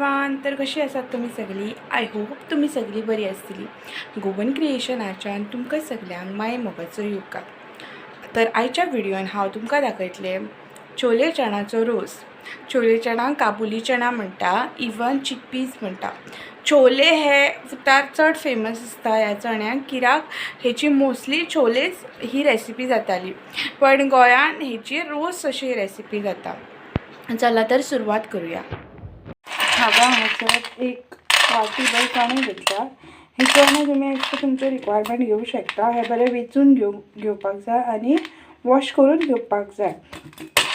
Everyone. तर कशी आसात तुमी सगळीं? I hope तुमी सगळीं बरी आसतली. गोवन क्रिएशनाच्यान तुमकां सगल्यांक माय मोगाचो येवकार. तर आयच्या व्हिडियोन हांव तुमकां दाखयतलें छोले चणाचो रोस. छोले चणा काबुली चणा म्हणटा, इवन चिकपीज म्हणटा. छोले हे उतार चड फेमस आसता ह्या चण्याक, कित्याक हेची मोस्टली छोलेच ही रेसिपी जाताली, पण गोंयान हेची रोस अशी रेसिपी जाता. चला तर सुरवात करूया. हांवें हांगासर एक वाटी भर चणे घेतला. हे चणे तुमी एज पर तुमचे रिक्वायरमेंट घेवं शकता. हे बरे वेंचून घेवपाक जाय आनी वॉश करून घेवपाक जाय.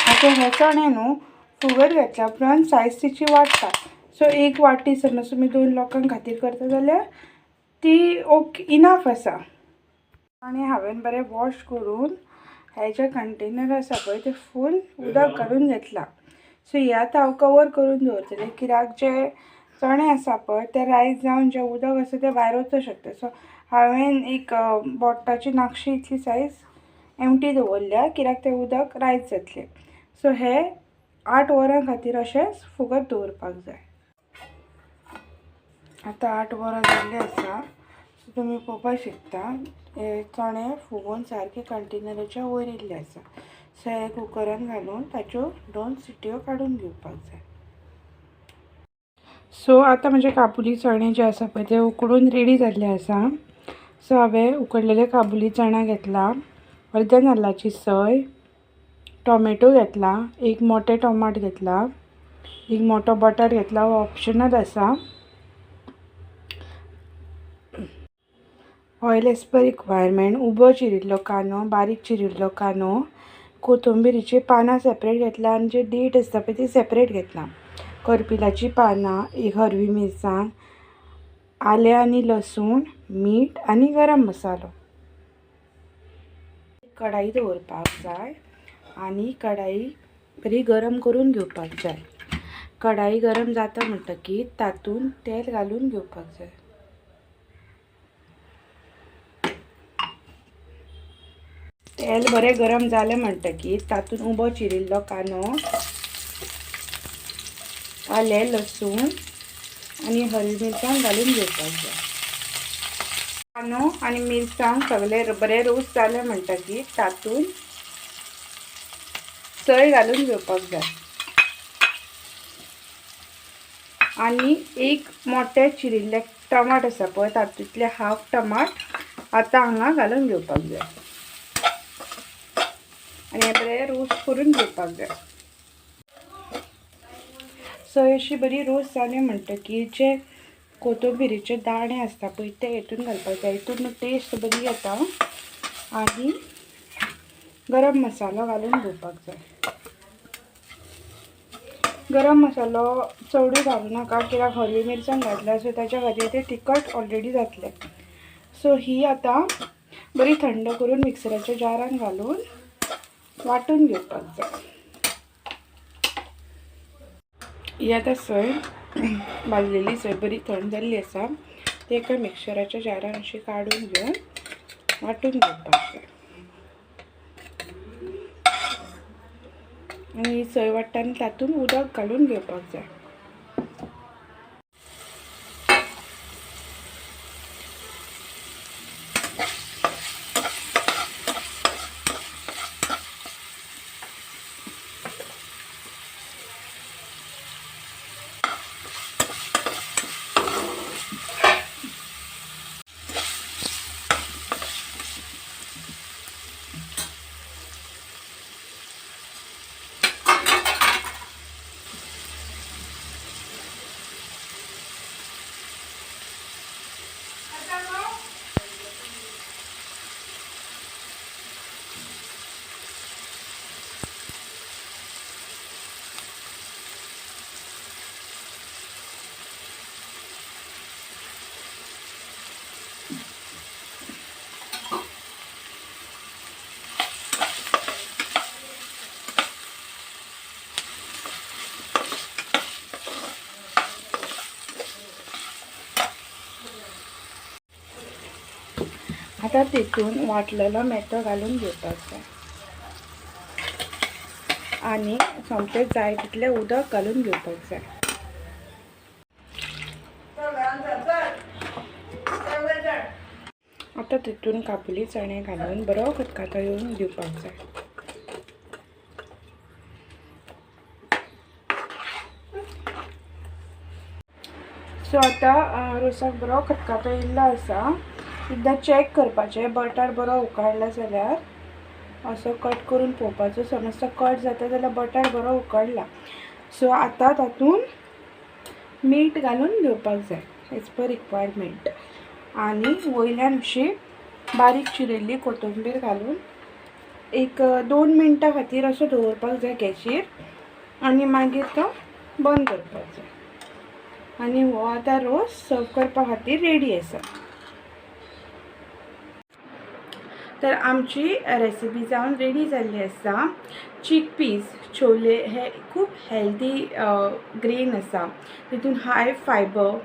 आतां हे चणे न्हू फुगत घातल्या उपरांत सायज तिची वाडटा. सो एक वाटी समज तुमी 2 लोकां खातीर करता जाल्यार ती ओके इनफ आसा. आनी हांवें बरें वॉश करून हे जे कंटेनर आसा पळय ते फूल उदक काडून घेतलां. सो हे आतां हांव कवर करून दवरतलें, कित्याक जे चणे आसा पळय ते रायस जावन जें उदक आसा तें भायर वचूंक शकता. सो हांवें एक बोटाची नाकशी इतली सायज एमटी दवरल्या, कित्याक तें उदक रायस जातलें. सो हे 8 वरां खातीर अशेंच फुगत दवरपाक जाय. आतां 8 वरां जाल्लीं आसा. सो तुमी पळोवपाक शकता हे चणे फुगून सारके कंटेनराच्या वयर येयल्ले आसा. सो हे कुकरान घालून ताच्यो 2 सिटयो काडून घेवपाक जाय. सो आतां म्हजे काबुली चणे जे आसा पळय ते उकडून रेडी जाल्ले आसा. सो हांवें उकडलेले काबुली चणा घेतला, अर्द्या नाल्लाची सय, टोमॅटो घेतला, एक मोठे टोमाट घेतला, एक मोठो बटाट घेतला, हो ऑप्शनल आसा. ऑयल एज पर रिक्वायरमेंट, उबो चिरिल्लो कांदो, बारीक चिरिल्लो कांदो, कोथंबिरीची पानां सेपरेट घेतला आनी जे देठ आसता पळय ती सेपरेट घेतला, करपिलाची पानां, एक हरवी मिरसांग, आलें आनी लसूण, मीठ आनी गरम मसालो. कढाई दवरपाक जाय आनी कढाई बरी गरम करून घेवपाक जाय. कढाई गरम जाता म्हणटकीर तातूंत तेल घालून घेवपाक जाय. तेल बरें गरम जालें म्हणटकीर तातूंत उबो चिरिल्लो कांदो, आलें, लसूण आनी हरवी मिरसांग घालून घेवपाक जाय. कांदो आनी मिरसांग सगळे बरे रोस जाले म्हणटकीर तातूंत सय घालून घेवपाक जाय आनी एक मोठे चिरिल्ले टमाट आसा पळय तातूंतले हाफ टमाट आतां हांगा घालून घेवपाक जाय आनी हे बरें रोस करून घेवपाक जाय. सय अशी बरी रोस जाली म्हणटकीर जे कोथंबिरीचे दाणे आसता पळय ते हितून घालपाक जाय. हितून टेस्ट बरी येता आनी गरम मसालो घालून घेवपाक जाय. गरम मसालो चडूय घालूं नाका, कित्याक हरवी मिरसांग घातल्या सो ताच्या खातीर ते तिखट ऑलरेडी जातलें. सो ही आतां बरी थंड करून मिक्सराच्या जारान घालून वांटून घेवपाक जाय. ही आतां सय भाजलेली सय बरी थंड जाल्ली आसा, ती एका मिक्सराच्या जारान अशी काडून घेवन वांटून घेवपाक जाय. आनी ही सय वांट्टना तातूंत उदक घालून घेवपाक जाय. आतां तितून वांटलेलो मेथो घालून घेवपाक जाय आनी सोमतें जाय तितलें उदक घालून घेवपाक जाय. आतां तितून काबुली चणे घालून बरो खतखतो येवन दिवपाक जाय. सो आतां रोसाक बरो खतखतो येयल्लो आसा. एकदां चॅक करपाचें बटाट बरो उकडला जाल्यार असो कट करून पळोवपाचो. समज तो कट जाता जाल्यार बटाट बरो उकडला. सो आतां तातूंत मीठ घालून घेवपाक जाय एज पर रिक्वायरमेंट. आनी वयल्यान अशी बारीक चिरिल्ली कोथंबीर घालून एक 2 मिनटां खातीर असो दवरपाक जाय गॅशीर आनी मागीर तो बंद करपाक जाय. आनी हो आतां रोस सर्व करपा खातीर रेडी आसा. तर आमची रेसिपी जावन रेडी जाल्ली आसा. चिकपीस छोले हे खूब हेल्दी ग्रेन आसा. तितून हाय फायबर,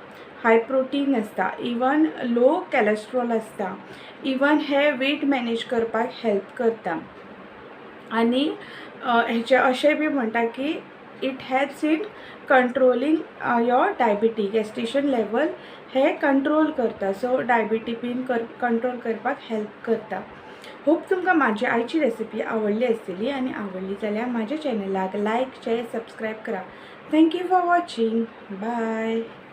हाय प्रोटीन आसता, इवन लो कॅलेस्ट्रॉल आसता. इवन हे वेट मॅनेज करपाक हेल्प करता. आनी हेचे अशें बी म्हणटा की it helps in controlling your diabetes, gestation level हे कंट्रोल करता. सो डायबिटी बीन कंट्रोल करपाक हेल्प करता. होप तुमकां म्हाजी आयची रेसिपी आवडली आसतली आनी आवडली जाल्यार म्हाज्या चॅनलाक लायक, शेअर, सबस्क्रायब करा. Thank you for watching. Bye.